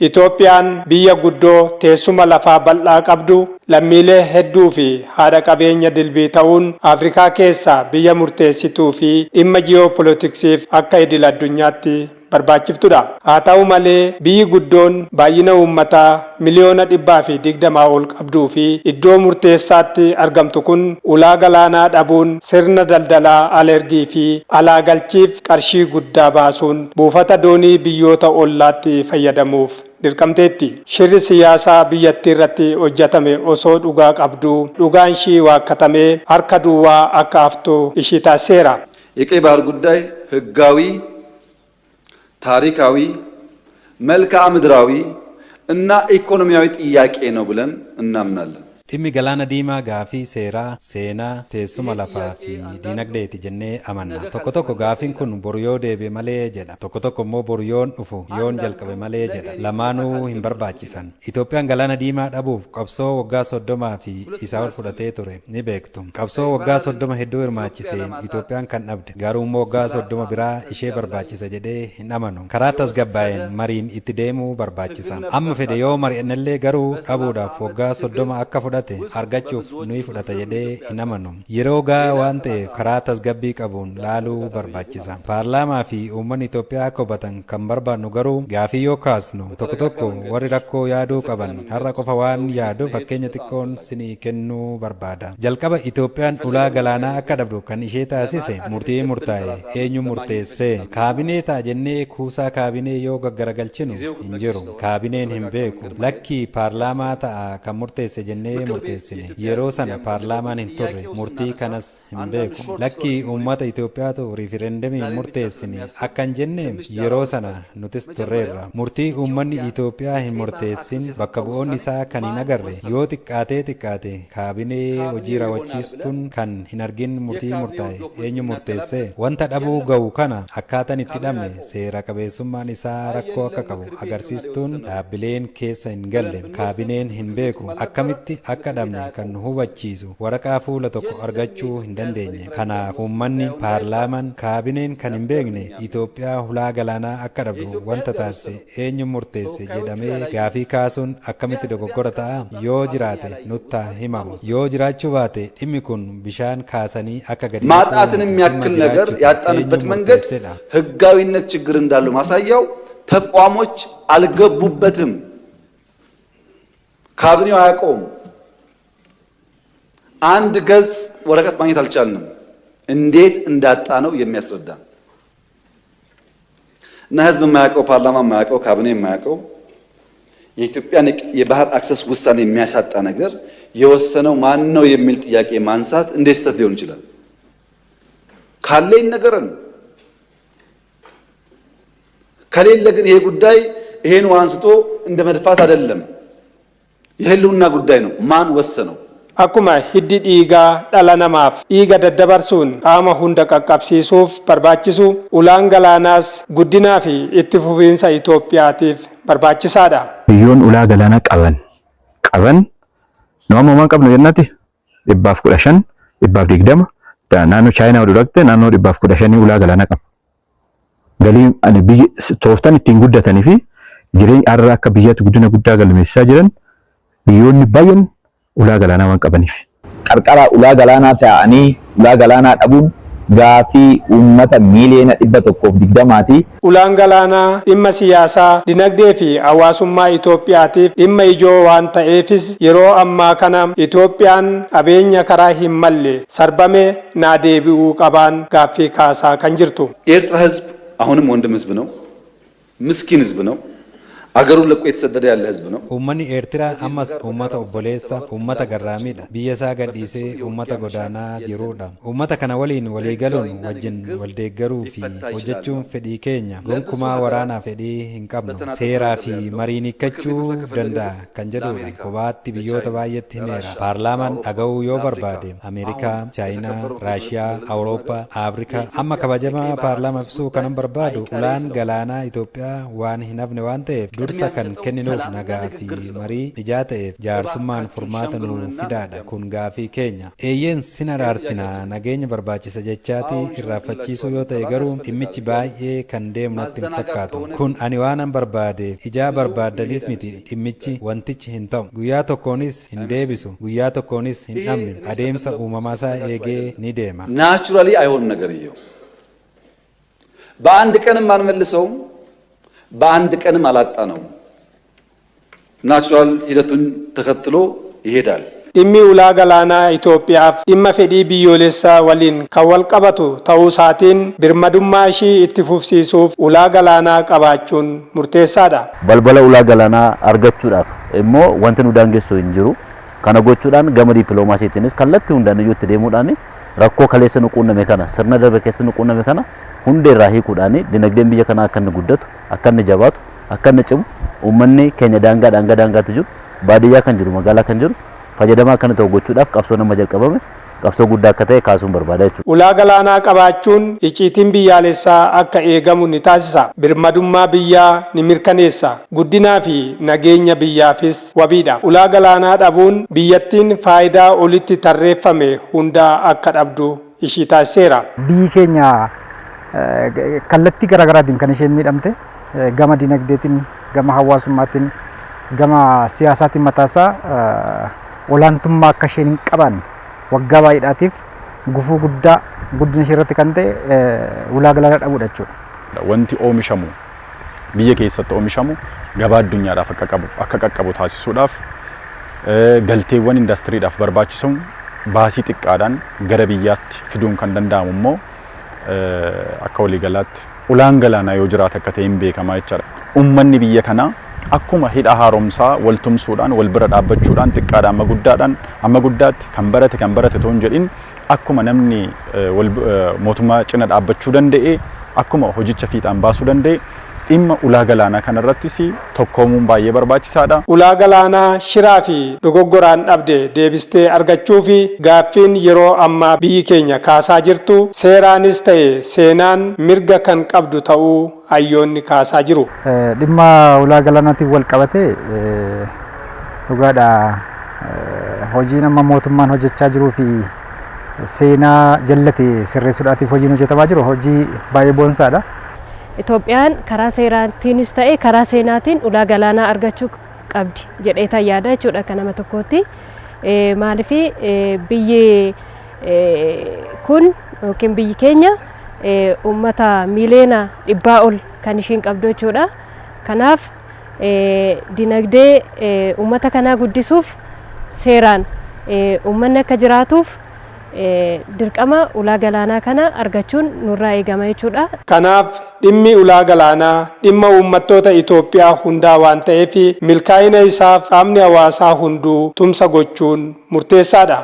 Itoophiyaan biyya guddoo teessuma lafaa bal'aa qabdu, lammiilee hedduu fi haadha qabeenya dilbii ta'uun Afrikaa keessaa biyya murteessituu fi dhimma ji'oopolitiksiif akka idil addunyaatti barbaachiftudha. Haa ta'u malee biyyi guddoon baay'ina uummataa miliyoona 120 ol qabduu fi iddoo murteessaatti argamtu kun ulaa galaanaa dhabuun sirna daldalaa alergii fi alaa galchiif qarshii guddaa baasuun buufata doonii biyyoota ollaatti fayyadamuuf dirqamteetti. Shirri siyaasaa biyyattiirratti hojjetame osoo dhugaa qabduu dhugaan ishii waakkatamee harka duwwaa akka haftu ishii taasiseera. የቀይ ባህር ጉዳይ ህጋዊ፣ ታሪካዊ፣ መልክዓ ምድራዊ እና ኢኮኖሚያዊ ጥያቄ ነው ብለን እናምናለን። Dhimmi Galaana Diimaa gaafii seeraa, seenaa, teessuma lafaa fi diinagdeeti jennee amanna. Tokko tokko gaafiin kun boru yoo deebi'e malee jedha. Tokko tokko immoo boru yoon dhufu yoon jalqabe malee jedha. Lamaanuu hin barbaachisan. Itoophiyaan Galaana Diimaa dhabuuf qabsoo waggaa 30 fi isaa ol fudhatee ture ni beektu. Qabsoo waggaa 30 hedduu hirmaachiseen Itoophiyaan kan dhabde. Garuu immoo waggaa 30 biraa ishee barbaachisa jedhee hin amanu. Karaa tasgabbaa'een mariin itti deemuu barbaachisa. Amma fedhe yoo mari'annellee garuu dhabuudhaaf waggaa 30 akka fudhate argachuuf nuyi fudhata jedhee hin amanu. Yeroo gahaa waan ta'eef karaa tasgabbii qabuun laaluu barbaachisa. Paarlaamaa fi uummanni Itoophiyaa akka hubatan kan barbaannu garuu gaafii yoo kaasnu tokko tokko warri rakkoo yaaduu qaban har'a qofa waan yaadu fakkeenya xiqqoon sinii kennuu barbaada. Jalqaba Itoophiyaan ulaa galaanaa akka dhabdu kan ishee taasise murtii murtaa'e eenyu murteessee kaabinee ta'a jennee kuusaa kaabinee yoo gaggaragalchinu hin jiru. Kaabineen hin beeku. Lakkii, paarlaamaa ta'a kan murteesse jennee murteessine. Yeroo sana paarlaamaan hin turre, murtii kanas hin beeku. Lakkii, uummata Itoophiyaatu riifireendamiin murteessine akka hin jenne yeroo sana nutis turreerra. Murtii uummanni Itoophiyaa hin murteessin, bakka bu'oonni isaa kan hin agarre, yoo xiqqaatee xiqqaate kaabinee hojii raawwachiistuun kan hin argin murtii murtaa'e eenyu murteesse? Wanta dhabuu ga'u kana akkaataan itti dhabne seera qabeessummaan isaa rakkoo akka qabu agarsiistuun dhaabbileen keessa hin galle, kaabineen hin beeku, akkamitti akka dhabne kan nu hubachiisu waraqaa fuula tokko argachuu hin dandeenye. Kanaaf uummanni, paarlaamaan, kaabineen kan hin beekne Itoophiyaa hulaa galaanaa akka dhabdu wanta taasise eenyu murteesse jedhamee gaafii kaasuun akkamitti dogoggora ta'a? Yoo jiraate nuttaa himamu. Yoo jiraachuu baate dhimmi kun bishaan kaasanii akka gadi ማጣትን የሚያክል ነገር ያጣንበት መንገድ ህጋዊነት ችግር እንዳለው ማሳያው ተቋሞች አልገቡበትም። ካቢኔው አያውቀውም። አንድ ገጽ ወረቀት ማግኘት አልቻልንም። እንዴት እንዳጣ ነው የሚያስረዳ እና ህዝብ የማያውቀው፣ ፓርላማ የማያውቀው፣ ካቢኔ የማያውቀው የኢትዮጵያን የባህር access ውሳኔ የሚያሳጣ ነገር የወሰነው ማን ነው የሚል ጥያቄ ማንሳት እንዴት ስህተት ሊሆን ይችላል? ካለ ይነገረን። ከሌለ ግን ይሄ ጉዳይ ይሄን አንስቶ እንደ መድፋት አይደለም፣ የህልውና ጉዳይ ነው። ማን ወሰነው? Akkuma hiddi dhiigaa dhala namaaf dhiiga daddabarsuun qaama hunda qaqqabsiisuuf barbaachisu, ulaan galaanaas guddinaa fi itti fufiinsa Itoophiyaatiif barbaachisaadha. Biyyoon ulaa galaanaa qaban nu amma waan qabnu jennati 115, 120, naannoo Chaayinaa oduu dhaqxe naannoo 115 ulaa galaanaa qaba. Galii ani biyyi tooftaan ittiin guddatanii fi jireenya har'a akka biyyaatti guddina guddaa galmeessisaa jiran biyyoonni baay'een ulaa galaanaa waan qabaniif. Qarqara ulaa galaanaa ta'anii ulaa galaanaa dhabuun gaafii uummata miiliyoona 120ti. Ulaan galaanaa dhimma siyaasaa, dinagdee fi hawaasummaa Itoophiyaatiif dhimma ijoo waan ta'eefis yeroo ammaa kana Itoophiyaan qabeenya karaa hin malle sarbame naa deebi'uu qabaan gaaffii kaasaa kan jirtu. የኤርትራ ህዝብ አሁንም ወንድም ህዝብ ነው። ምስኪን ህዝብ ነው። አገሩን ለቆ የተሰደደ ያለ ህዝብ ነው። Uummanni Eertiraa ammas uummata obboleessa, uummata garraamiidha. Biyya isaa gadhiisee uummata godaanaa jirudha. Uummata kana waliin waliigaluun wajjin waldeeggaruu fi hojjechuun fedhii keenya. Gonkumaa waraanaa fedhii hin qabnu. Seeraa fi mariin hiikkachuu danda'a kan jedhudha. Kophaatti biyyoota baay'eetti himeera. Paarlaamaan dhaga'uu yoo barbaade Ameerikaa, Chaayinaa, Raashiyaa, Awurooppaa, Afrikaa. Amma kabajamaa paarlaamaa ibsuu kanan barbaadu ulaan galaanaa Itoophiyaa waan hin hafne waan ta'eef Dursa kan kenninuuf nagaa fi marii ijaa ta'eef jaarsummaan furmaata nuu fidaadha. Kun gaafii keenya. Eeyyeen sin araarsina, nageenya barbaachisa jechaati irraanfachiisuu yoo ta'e garuu dhimmichi baay'ee kan deemu natti hin fakkaatu. Kun ani waanan barbaadeef ijaa barbaaddaniif miti, dhimmichi wantichi hin ta'u. Guyyaa tokkoonis hin deebisu, guyyaa tokkoonis hin dhabne, adeemsa uumamaasaa eegee ni deema. Naturally አይሆንም ነገርየው። በአንድ ቀንም አንመልሰውም፣ በአንድ ቀንም አላጣነውም። Natural ሂደቱን ተከትሎ ይሄዳል። Dhimmi ulaa galaanaa Itoophiyaaf dhimma fedhii biyyoolessaa waliin kan wal qabatu ta'uu isaatiin birmadummaa ishii itti fufsiisuuf ulaa galaanaa qabaachuun murteessaadha. Balbala ulaa galaanaa argachuudhaaf immoo wanti nu daangessu hin jiru. Kana gochuudhaan gama dippiloomaasiitiinis kallattii hundaan iyyuu itti deemuudhaan rakkoo kaleessa nu quunname kana, sirna darbe keessa nu quunname kana hundeerraa hiikuudhaan dinagdeen biyya kanaa akka inni guddatu, akka inni jabaatu, akka inni cimu, uummanni keenya daangaadhaan hanga daangaatti jiru, baadiyyaa kan jiru, magaalaa kan jiru fayyadamaa akka inni ta'u gochuudhaaf qabsoo nama jalqabame qabsoo guddaa akka ta'e kaasuun barbaada jechuudha. Ulaa galaanaa qabaachuun icciitiin biyyaalessaa akka eegamu ni taasisa. Birmadummaa biyyaa ni mirkaneessa. Guddinaa fi nageenya biyyaafis wabiidha. Ulaa galaanaa dhabuun biyyattiin faayidaa olitti tarreeffame hundaa akka dhabdu ishii taasiseera. Biyyi keenya kallattii garaagaraatiin kan isheen miidhamte, gama dinagdeetiin, gama hawaasummaatiin, gama siyaasaatiin mataasaa olaantummaa akka isheen hin qabaanne waggaa baay'eedhaatiif gufuu guddaa guddina ishee irratti kan ta'e ulaa galaanaa dhabuudha jechuudha. Wanti oomishamu biyya keessatti oomishamu gabaa addunyaadhaaf akka qabu akka qaqqabu taasisuudhaaf, galteewwan indastiriidhaaf barbaachisan baasii xiqqaadhaan gara biyyaatti fiduun kan danda'amu immoo akka waliigalaatti ulaan galaanaa yoo jiraate akka ta'e hin beekamaa jechaadha. Uummanni biyya kanaa akkuma hidha haaromsaa wal tumsuudhaan, wal bira dhaabbachuudhaan, xiqqaadhaan amma guddaadhaan amma guddaatti, kan barate otoo hin jedhin, akkuma namni mootummaa cina dhaabbachuu danda'e, akkuma hojicha fiixaan baasuu danda'e, dhimma ulaa galaanaa kanarrattis tokkoomuun baay'ee barbaachisaadha. Ulaa galaanaa shiraa fi dogoggoraan dhabde deebistee argachuu fi gaaffiin yeroo ammaa biyyi keenya kaasaa jirtu seeraanis ta'e seenaan mirga kan qabdu ta'uu hayyoonni kaasaa jiru. Dhimma ulaa galaanaatiin wal qabate, dhugaadha, hojiin amma mootummaan hojjechaa jiruu fi seenaa jallate sirreessuudhaatiif hojiin hojjetamaa jiru hojii baay'ee boonsaadha. Itoophiyaan karaa seeraatiinis ta'e karaa seenaatiin ulaa galaanaa argachuu qabdi jedhee yaada jechuudha akka nama tokkootti. Maaliif, biyyi kun yookiin biyyi keenya uummata miiliyoona 100 ol kan ishiin qabdu jechuudha. Kanaaf dinagdee uummata kanaa guddisuuf, seeraan uummanni akka jiraatuuf, dirqama ulaa galaanaa kana argachuun nurraa eegama jechuudha. Kanaaf dhimmi ulaa galaanaa dhimma uummattoota Itoophiyaa hundaa waan ta'eef milkaa'ina isaaf qaamni hawaasaa hunduu tumsa gochuun murteessaadha.